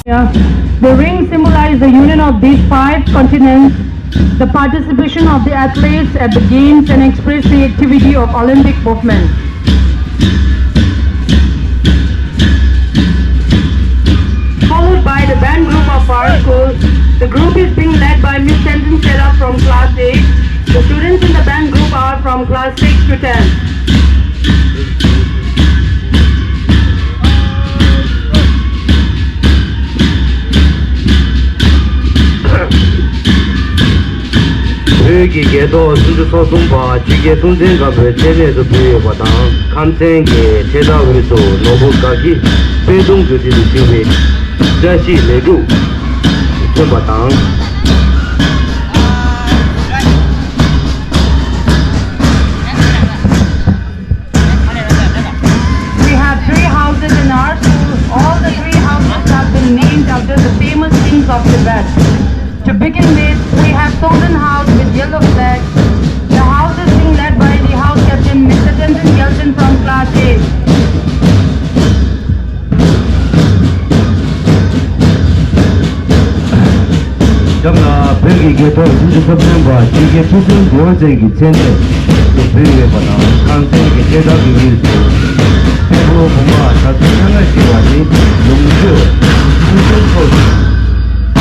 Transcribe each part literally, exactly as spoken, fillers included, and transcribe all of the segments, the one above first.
The ring symbolizes the union of these five continents, the participation of the athletes at the games, and express the activity of Olympic movement. Followed by the band group of our school. The group is being led by Miss Tenzin Seda from class eight. The students in the band group are from class six to ten. བོད་ཀྱི་རྒྱལ་ཐོག་སུམ་ཅུ་སོ་གསུམ་པ་ཆོས་རྒྱལ་སྲོང་བཙན་སྒམ་པོའི་མཚན་གནས་སུ་ཕུལ་ཡོད་པ་དང་། ཁམས་ཚན་གྱི་འཕྲེད་དར་དབུས་སུ་ནོར་བུ་དགའ་སྐྱིད་དཔལ་གདུང་གི་རྩེ་ཏུ་བཞུགས་པའི་བཀྲ་ཤིས་ལེགས་གྲུབ་མཚོན་པ་དང་། We have three houses in our school. All the three houses have been named after the famous kings of Tibet. To begin with, we have Tongden House with yellow flag. The house is being led by the house captain, Mister Tenzin Gyaltshen from class eight. གཤམ་ལ་བོད་ཀྱི་རྒྱལ་ཐོག་སུམ་ཅུ་སོ་གསུམ་པ་ཆོས་རྒྱལ་ཁྲི་སྲོང་ལྡེ་བ་ཅན་གྱི་མཚན་གནས་སུ་ཕུལ་ཡོད་པ་དང་། ཁམས་ཚན་གྱི་འཕྲེད་དར་གྱི་དབུས་སུ་དཔལ་འབར་བུམ་པ་གྲགས་ཚད་ལྔ་ལྔ་ཞེས་པ་ནི་ལུང་རྒྱུད་ཁྲི་སྲོང་ཐོག་ཏུ་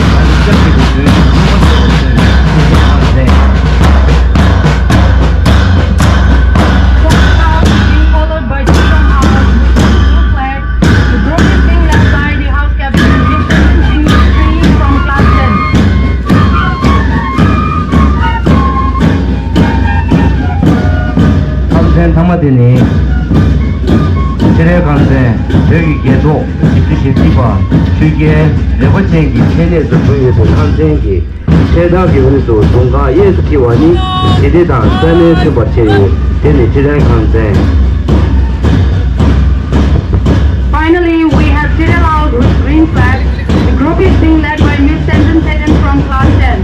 ཨ་ནི་སྐྱབས་གཅིག་ཏུ་བྱོན་ནས་ཐོག་མ་སོགས་ལ་བརྟེན་ནས་ཁམས་ཚན། Followed by Chittagong House with blue flag. The group is being led by the house captain, Mister Tenzin Gyaltshen from class ten. ཁམས་ཚན་མཐའ་མ་དེ་ནི་ཕྱི་རལ་ཁམས་ཚན། བོད་ཀྱི་རྒྱལ་ཐོག་བཞི་བཅུ་ཞེ་གཅིག་པ་ཆོས་རྒྱལ་ལྡེ་བ་ཅན་གྱི་མཚན་གནས་སུ་བོད་ཡུལ་དུ་ཁམས་ཚན་གྱི་འཕྲེད་དར་གྱི་དབུས་སུ་དུང་དཀར་གཡས་སུ་འཁྱིལ་བ་ནི་ཞི་བདེ་དང་ས་གནས་མཚོན་པར་བྱས་ཡོད། དེ་ནི་ཕྱི་རལ་ཁམས་ཚན། Finally, we have Chirel House with green flag. The group is being led by Miss Tenzin Teden from class ten.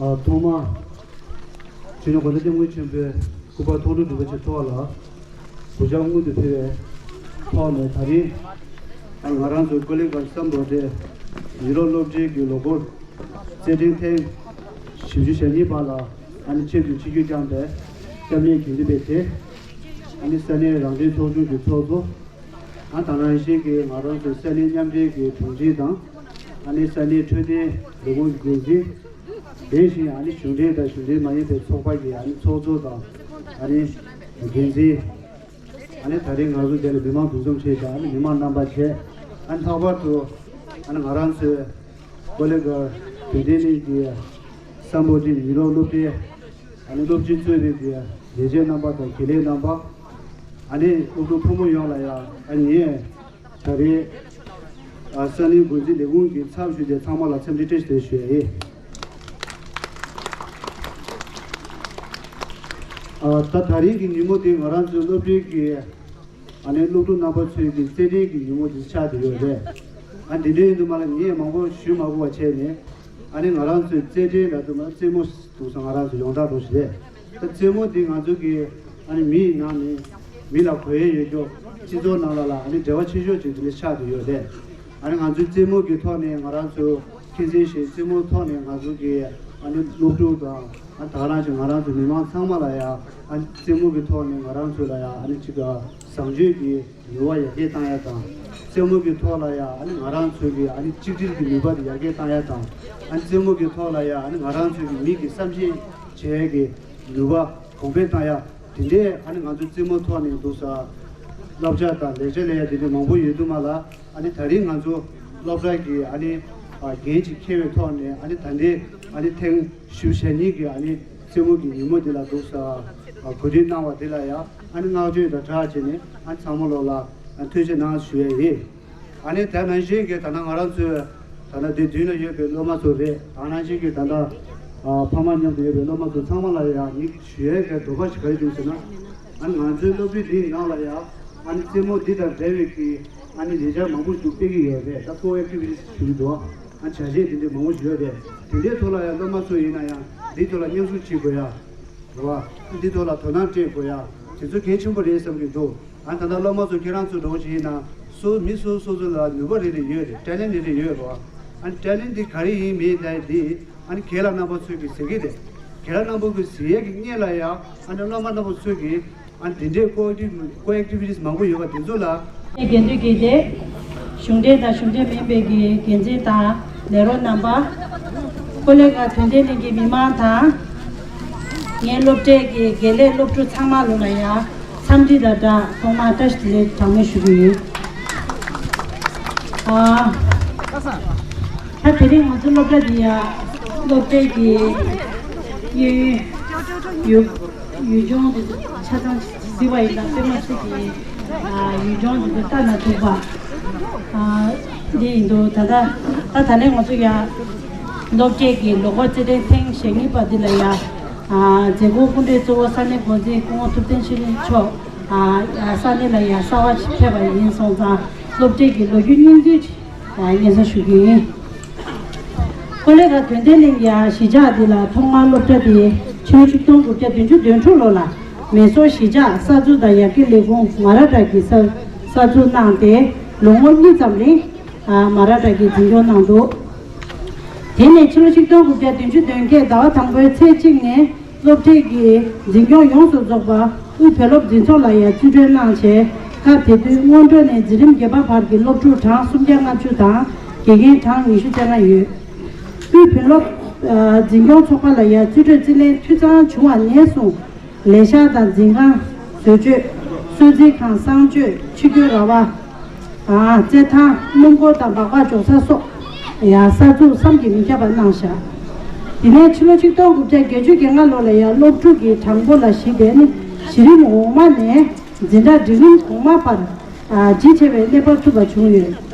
ཐོག་མར་སྤྱི་ནོར་༸གོང་ས་༸སྐྱབས་མགོན་ཆེན་པོའི་སྐུ་པར་ཐུགས་སྤྲོ་གྲུབ་པ་ཆེ་མཐོ་བ་ལ་གུས་ཕྱག་སྔོན་དུ་ཕུལ་བའི་ཐོག་ནས། ད་རིང་ང་རང་ཚོའི་ཀོ་ལི་གྷལ་སམ་བྷོ་ཊའི་ཡིག་རོགས་སློབ་གྲྭའི་གི་ལོ་འཁོར་རྩེད་འགྲན་ཐེངས་བཞི་བཅུ་ཞེ་གཉིས་པ་ལ་ཨ་ནི་ཆེད་དུ་ཆིབས་བསྒྱུར་བསྐྱངས་པའི་སྐྱབས་གནས་དགེ་འདུན་པའི་སྡེ། ཨ་ནི་ས་གནས་རང་བདེན་ཚོགས་ཆུང་གི་ཚོགས་གཙོ། ཨ་ད་ནང་བཞིན་གྱི་ང་རང་ཚོའི་ས་གནས་མཉམ་འབྲེལ་གྱི་དྲུང་ཆེ་དང་། ཨ་ནི་ས་གནས་འཕྲོད་བསྟེན་ལས་ཁུངས་ཀྱི་འགན་འཛིན། དེ་བཞིན་ཨ་ནི་གཞུང་འབྲེལ་དང་གཞུང་འབྲེལ་མ་ཡིན་པའི་ཚོགས་པ་གི་ཨ་ནི་ཚོགས་གཙོ་དང་། ཨ་ནི་འགན་འཛིན། ཨ་ནི་ད་རེས་ང་ཚོ་འདི་ལ་མི་མང་འདུ་འཛོམས་བྱས་ཤག་ཨ་ནི་མི་མང་རྣམ་པ་བཅས། ཨ་ནི་ལྷག་པར་དུ་ཨ་ནི་ང་རང་ཚོའི་ཀོ་ལི་གྷལ་དོན་ལྡན་གླིང་གི་སམ་བྷོ་ཊའི་ཡིག་རོགས་སློབ་གྲྭའི་ཨ་ནི་སློབ་སྤྱི་གཙོས་པའི་གི་ལས་བྱེད་རྣམ་པ་དང་དགེ་ལས་རྣམ་པ། ཨ་ནི་སློབ་ཕྲུག་ཕོ་མོ་ཡོངས་ལ་ཡང་ཨ་ནི་ངས་ད་རེས་ཨ་ས་གནས་འགོ་འཛིན་ལས་ཁུངས་ཀྱི་ཚབ་ཞུས་ཏེ་ཚང་མ་ལ་འཚམས་འདྲི་བཀྲ་ཤིས་བདེ་ལེགས་ཞུ་ཡ་ཡིན། ཨ་ད་ད་རིང་གི་ཉིན་མོ་འདི་ང་རང་ཚོའི་སློབ་གྲྭའི་གི་ཨ་ནི་སློབ་ཕྲུག་རྣམ་པ་ཚོའི་གི་རྩེད་འགྲན་གྱི་ཉིན་མོ་འདི་ཆགས་བསྡད་ཡོད་རེད། ཨ་འདི་འདྲ་ཡིན་དུས་མ་ལ་ངས་མང་པོ་ཞུ་མ་དགོས་པ་བྱས་ནས། ཨ་ནི་ང་རང་ཚོའི་རྩེད་འགྲན་ལ་དུ་མ་རྩེད་མོ་འདུག་ས་ང་རང་ཚོ་ཡོངས་གྲགས་འགྲོ་ཞིག་རེད། ད་རྩེད་མོ་འདི་ང་ཚོ་གི་ཨ་ནི་མིའི་ནང་ནས་མི་ལ་གོ་ཡས་ཡོད་ཀྱོག་སྤྱི་ཚོགས་ནང་ལ་ལ་ཨ་ནི་འབྲེལ་བ་ཆེ་ཤོས་ཅིག་འདི་འདྲ་ཆགས་བསྡད་ཡོད་རེད། ཨ་ནི་ང་ཚོའི་རྩེད་མོ་གི་ཐོག་ནས་ང་རང་ཚོ་མཁྱེན་སེམས་ཤིག་རྩེད་མོ་ཐོག་ནས་ང་ཚོ་གི་ཨ་ནི་སློབ་ཕྲུག་དང་། ཨ་ད་ག་རང་ཅིག་ང་རང་ཚོ་མི་མང་ཚང་མ་ལ་ཡ་ཨ་ནི་རྩེད་མོ་གི་ཐོག་ནས་ང་རང་ཚོ་ལ་ཡ་ཨ་ནི་ཅིག་བཟང་སྤྱོད་ཀྱི་ནུས་པ་ཡར་རྒྱས་བཏང་ཡ་དང་། རྩེད་མོ་གི་ཐོག་ལ་ཡ་ཨ་ནི་ང་རང་ཚོ་གི་ཨ་ནི་གཅིག་སྒྲིལ་གྱི་ནུས་པ་དེ་ཡར་རྒྱས་བཏང་ཡ་དང་། ཨ་ནི་རྩེད་མོ་གི་ཐོག་ལ་ཡ་ཨ་ནི་ང་རང་ཚོ་གི་མི་གི་བསམ་ཤེས་བྱེད་ཡ་གི་ནུས་པ་གོང་འཕེལ་བཏང་ཡ། དེ་འདྲས་ཨ་ནི་ང་ཚོ་རྩེད་མོ་ཐོག་ནས་འདུག་ས་བསླབ་བྱ་དང་ལེགས་ཆ་ལེན་ཡ་དེ་འདྲས་མང་པོ་ཡོད་དུས་མ་ལ། ཨ་ནི་ད་རིང་ང་ཚོ་སློབ་གྲྭ་གི་ཨ་ནི་ཨ་འགན་ཅིག་འཁྱེར་བའི་ཐོག་ནས། ཨ་ནི་ད་ལྟའི་ཨ་ནི་ཐེངས་བཞི་བཅུ་ཞེ་གཉིས་ཀྱི་ཨ་ནི་རྩེད་མོ་གི་ཉིན་མོ་འདི་ལ་འདུག་ས་ཨ་གོ་སྒྲིག་གནང་བ་འདི་ལ་ཡང་ཨ་ནི་བསྔགས་བརྗོད་དང་སྦྲགས་བྱས་ནས། ཨ་ནི་ཚང་མ་ལོག་ལ་ཨ་ཐུགས་རྗེ་གནང་ཞུ་ཡས་ཡིན། ཨ་ནི་དེ་ནང་བཞིན་གྱི་ད་ལྟ་ང་རང་ཚོའི་ད་ལྟ་འདི་མདུན་ལ་ཡོད་པའི་སློབ་མ་ཚོ་རེད། ད་ནང་བཞིན་གྱི་ད་ལྟ་ཨ་ཕ་མ་མཉམ་དུ་ཡོད་པའི་སློབ་མ་ཚོ་ཚང་མ་ལ་ཡང་ངས་ཞུ་ཡས་གི་འདོད་པ་ཞིག་ག་རེ་བྱུང་ཟེར་ན། ཨ་ནི་ང་ཚོའི་སློབ་གྲྭ་འདིའི་ནང་ལ་ཡང་ཨ་ནི་རྩེད་མོ་འདི་དང་འབྲེལ་བའི་གི་ཨ་ནི་ལས་འཆར་མང་པོ་ཞིག་སྤེལ་གྱི་ཡོད་རེད། ད་ཀོ་ཨེག་ཊི་བི་ཊི་ཞུ་གི་འདུག་ཨ་བྱ་བྱེད་དེ་འདྲའི་མང་པོ་ཞིག་ཡོད་རེད། དེ་འདྲའི་ཐོག་ལ་ཡང་སློབ་མ་ཚོ་ཡིན་ན་ཡང་འདིའི་ཐོག་ལ་མཉམ་ཞུགས་བྱེད་དགོས་ཡ་རེད་བ། འདིའི་ཐོག་ལ་དོ་སྣང་སྤྲད་དགོས་ཡ་དེ་ཚོ་གལ་ཆེན་པོ་རེད་བསམ་གྱི་འདུག་ཨ་ད་ལྟ་སློབ་མ་ཚོ་ཁྱེད་རང་ཚོ་འདྲ་བོ་ཞིག་ཡིན་ན་སོ་མི་སོ་སོ་ཚོ་ལ་ནུས་པ་རེ་རེ་ཡོད་རེད། ཊེ་ལེན་ཊི་རེ་རེ་ཡོད་རེད་བ། ཨ་ཊེ་ལེན་ཊི་འདི་ག་རེ་ཡིན་མིན་ད་འདི་ཨ་ནི་རྒན་ལགས་རྣམ་པ་ཚོས་ཀྱིས་ཟེར་གྱི་རེད། རྒན་ལགས་རྣམ་པ་ཚོས་ཟེར་ཡས་ཀྱི་སྔོན་ལ་ཡང་ཨ་ནི་སློབ་མ་རྣམ་པ་ཚོས་ཀྱིས་ཨ་ནི་དེ་འདྲའི་ཀོ་ཨེག་ཊི་ཀོ་ཨེག་ཊི་བི་ཊི་སི་མང་པོ་ཡོད་པ་དེ་ཚོ་ལ། དགེ་འདུན་གྱི་སྡེ། གཞུང་འབྲེལ་དང་གཞུང་འབྲེལ་མིན་པའི་གི་འགན་འཛིན་དང་ལས་རོགས་རྣམ་པ། ཀོ་ལི་གྷལ་དོན་ལྡན་གླིང་གི་མི་མང་དང་། ངའི་སློབ་གྲྭའི་གི་དགེ་ལས་སློབ་ཕྲུག་ཚང་མ་ལོ་ལ་ཡང་འཚམས་འདྲི་དང་སྦྲགས་ཐོག་མར་བཀྲ་ཤིས་བདེ་ལེགས་གྲངས་མེད་ཞུ་གི་ཡིན། ཨ། ད་དེ་རིང་ང་ཚོ་སློབ་གྲྭ་འདི་ཡང་སློབ་གྲྭའི་གི་གཡས་གཡོན་ཡུལ་ཡུལ་ལྗོངས་འདི་ཆ་ཚང་གཟིགས་པ་ཡིན་ན་པད་མ་ཚོ་གི་ཨ་ཡུལ་ལྗོངས་འདི་ཚོ་ལྟ་ན་སྡུག་པ་ཨ་འདི་ཡིན་འདུག་ད་ལྟ་ད་ད་ལན་ང་ཚོ་ཡང་སློབ་གྲྭའི་གི་ལོ་འཁོར་རྩེད་འགྲན་ཐེངས་ཞེ་གཉིས་པ་འདི་ལ་ཡང་ཨ་མཛད་སྒོ་སྐུ་མགྲོན་གཙོ་བོ་ས་གནས་འགོ་འཛིན་སྐུ་ངོ་ཐུབ་བསྟན་ཆོས་སྒྲོན་མཆོག་ཨ་ས་གནས་ལ་ཡང་གསར་བ་ཞིག་ཕེབས་པ་ཡིན་སོང་ཙང་སློབ་གྲྭའི་གི་ལོ་རྒྱུས་སྙིང་བསྡུས་ཅིག་སྙན་སེང་ཞུ་གི་ཡིན། ཀོ་ལི་གྷལ་དོན་ལྡན་གླིང་གི་གཞིས་ཆགས་འདི་ལ་ཐོག་མར་སློབ་གྲྭ་དེ་ཕྱི་ལོ་ཆིག་སྟོང་དགུ་བརྒྱ་བདུན་ཅུ་དོན་དྲུག་ལོ་ལ་མེ་སོར་གཞིས་ཆགས་གསར་འཛུགས་དང་ཡར་རྒྱས་ལས་ཁུངས་མ་ར་ཊ་གིས་གསར་གསར་འཛུགས་གནང་སྟེ་ལོ་ངོ་གཉིས་ཙམ་རིང་མ་ར་ཊ་གིས་འཛིན་སྐྱོང་གནང་འདུག་དེ་ནས་ཕྱི་ལོ་ཆིག་སྟོང་དགུ་བརྒྱ་བདུན་ཅུ་དོན་བརྒྱད་ཟླ་བ་དང་པོའི་ཚེས་གཅིག་ནས། སློབ་གྲྭའི་གི་འཛིན་སྐྱོང་ཡོངས་སུ་རྫོགས་པ་དབུས་བོད་སློབ་འཛིན་ཚོགས་ལ་ཡང་རྩིས་སྤྲོད་གནང་བྱས། སྐབས་དེ་དུས་སྔོན་འགྲོ་ནས་འཛིན་རིམ་བརྒྱད་པ་བར་གྱི་སློབ་ཕྲུག་གྲངས་སུམ་བརྒྱ་ལྔ་བཅུ་དང་དགེ་རྒན་གྲངས་ཉི་ཤུ་རྩ་ལྔ་ཡོད། དབུས་བོད་སློབ་འཛིན་སྐྱོང་ཚོགས་པ་ལ་ཡང་རྩིས་སྤྲོད་རྩིས་ལེན་འཐུས་ཚང་བྱུང་བ་ནས་བཟུང་ལས་འཆར་དང་འཛིན་ཁང་བཟོ་བཅོས་གསོལ་ཚིགས་ཁང་གསང་སྤྱོད་ཆུ་རྒྱུན་ར་བ། རྩེད་ཐང་སྣུམ་འཁོར་དང་སྦག་སྦག་འཇོག་ས་སོགས་ཡང་གསར་འཛུགས་བསམ་གྱིས་མི་ཁྱབ་པ་གནང་བཞག་དེ་ནས་ཕྱི་ལོ་ཆིག་སྟོང་དགུ་བརྒྱ་བརྒྱད་ཅུ་གྱ་ལྔ་ལོ་ལ་ཡང་སློབ་ཕྲུག་གི་གྲངས་འབོར་ལ་གཞིགས་པས་ནི་གཞི་རིམ་འོག་མ་ནས་འཛིན་གྲྭ་འབྲིང་རིམ་གོང་མ་བར་ཇེ་ཆེ་བའི་གནས་བབ་ཐུབ་པ་བྱུང་ཡོད།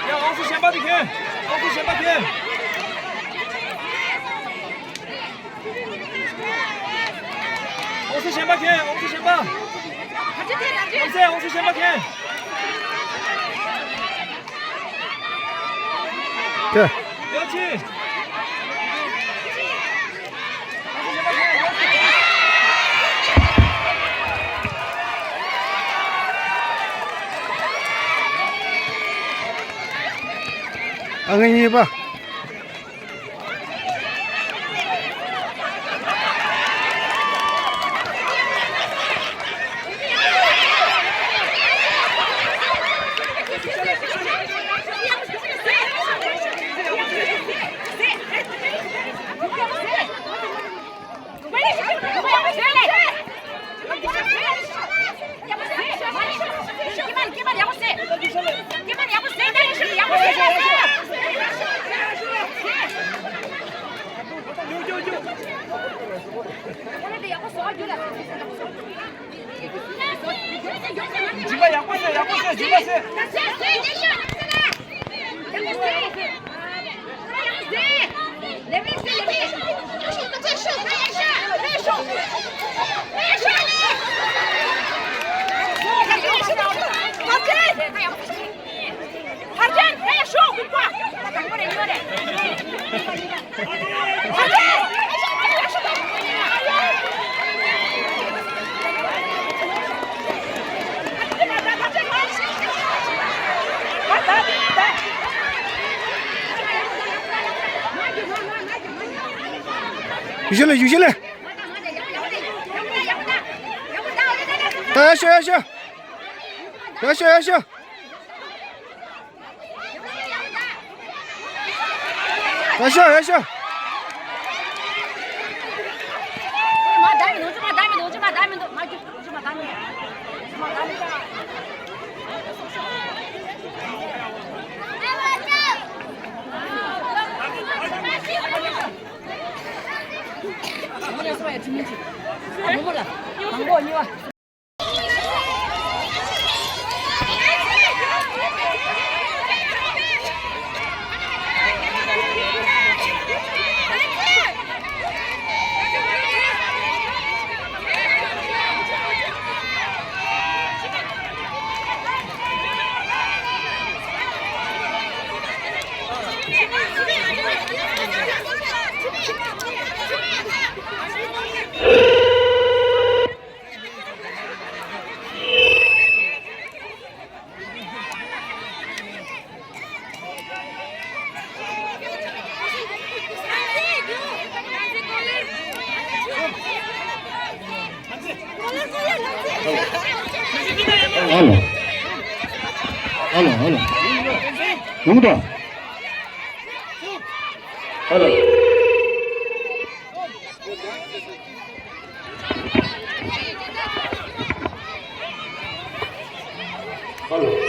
ཡ། ཨང་སུ་གཞན་པ་དེ་ཁྱེར། ཨང་སུ་གཞན་པ་ཁྱེར། ཨང་སུ་གཞན་པ་ཁྱེར། ཨང་སུ་གཞན་པ། ཨང་སུ་གཞན་པ་ཁྱེར། ཁྱེར། ཡ་ཆི། ཨ་ངའི་གཉིས་པ། སྦྱིན་པ་ཡག་པོ་བྱེད། ཡག་པོ་བྱེད། སྦྱིན་པ་བྱེད། ཡུལ་ལ་ཡུལ་ལ། ད་ཡ་ཤོ་ཡ་ཤོ། ཡ་ཤོ་ཡ་ཤོ། ཡ་ཤོ་ཡ་ཤོ། ཨ་ལོ། ཨ་ལོ། ཨ་ལོ། ཡོང་དང་། ཨ་ལོ། ཨ་ལོ།